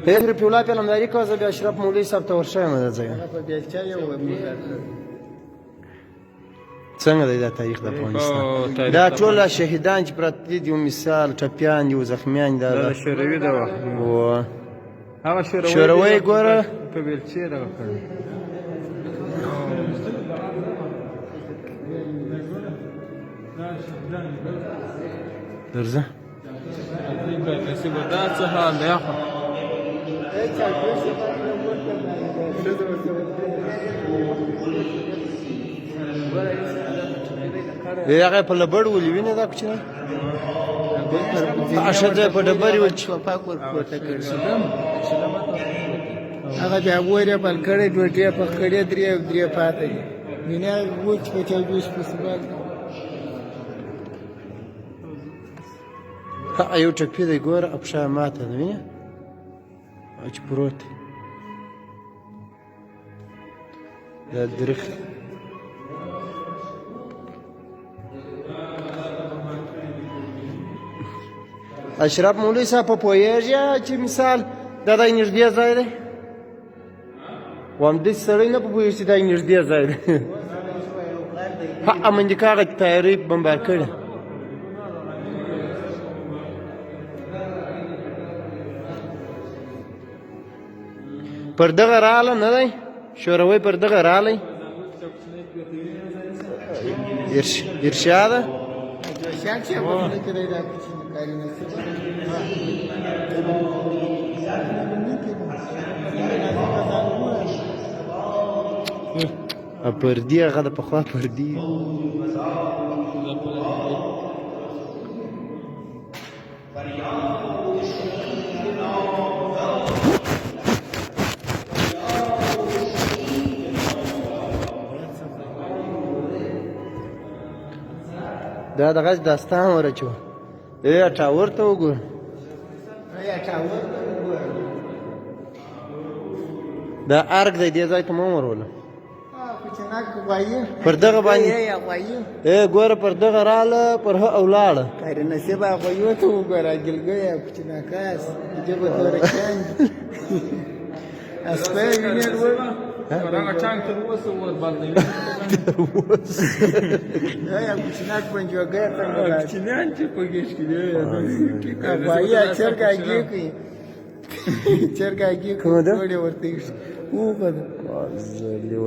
هر پیولا پیلمداري کوه، زه بیا اشرف مولوي صاحب ته ورښیم دا ځای. په بیلچه یو موږ. څنګه دی دا تاریخ د افغانستان؟ تاریخ دا د ټول شهیدان چې پراته دي، یو مثال ټپیان دي او زخمیان دي. دا دا د شوروي د وخت. و هغه شوروي شوروي دی، ګوره. په بیلچې دغه کړی. درځه. نصیب دا څه حال دی خو؟ هغه په لبړ ولي وینې دا کوچنی ښځه په ډبرې وچ ټوپک ور پورته کړ. هغه بیا ور یې بل کړی، ډوډۍ یې پخ کړې، درې درې پاته دي. وینه وچ په چوبیس په سبال. یو ټپي دی ګوره، پښه یې ماته ده، وینې چې پروت دی دا درخت. اشرف مولوي صاحب په پوهېږي چې مثال دا دی نږدې ځای دی؟ وام داسې سړی نه په پوهېږي چې دا نږدې ځای دی. ها امریکا هغه طیارې بمبار کړې. پر دغه راله نه دی شوروي، پر دغه رالی ارشاده. شاک چې په خوله کې دی دا کوچنی کاري نصیب. پردي هغه د پخوا پردي. دا د غز داستان ورچو. ای ټاور ته وګور. یا ټاور ته وګوره. دا ارګ دی، دې ځای ته مو وروله. کوچنک غوایي. پر دغه باندې یا غوایي. ای ګوره، پر دغه راله پر هه او لاړه. کاري نصیب غوایو ته وګوره، ګلګی کوچنکاس جبه تورکیان اسپه وینې لوړ. هغه چانګ تر اوسه ور باندې. یا کوچنک پنجوګی څنګه راځي؟ کوچنیان چې په ګیش کې دی. غوایي چرګه ګی کوي، چرګه ګی کومه ده؟ کوي ورته اوغه ده.